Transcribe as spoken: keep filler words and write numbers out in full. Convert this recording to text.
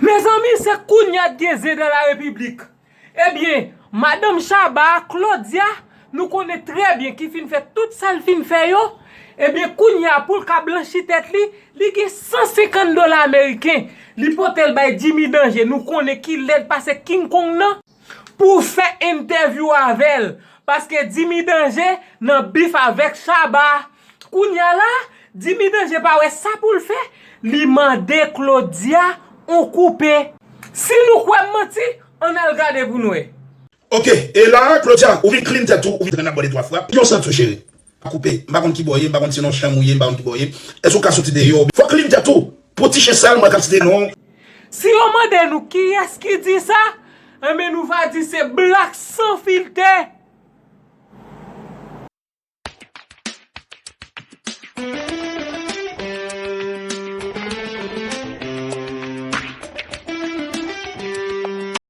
Mezanmi, se kounye a t gen zen dans la République. Ebyen, madanm Shabba, Claudia, nou konnen trè byen ki fin fè tout sa l fin fè yo. Ebyen, kounye a pou l ka blanchi tèt li, li gen san senkant dola ameriken. Li pote l bay Jimmy Danger, nou konnen ki lèd pase King Kong nan, pou fè entèvyou avè l. Paske Jimmy Danger nan bif avèk Shabba. Kounye a la, Jimmy Danger pa wè sa pou l fè, li mande Claudia on koupe. Si nou kwè m manti, ann al gade pou n wè. Ok, e la, Claudia, ou vin clean tèt ou, ou vin trennen ap bòde twa frap. Yon sant ou cheri. Pa koupe. M pa konn ki bò ye, m pa konn si nan chanm ou ye, m pa konn ki bò ye. Èske ou ka soti deyò? Fò clean tèt ou. Pou ti chen sal, mwen k ap site non. Si yo mande nou kiyès ki di sa, enben nou va di se Black Sans Filter.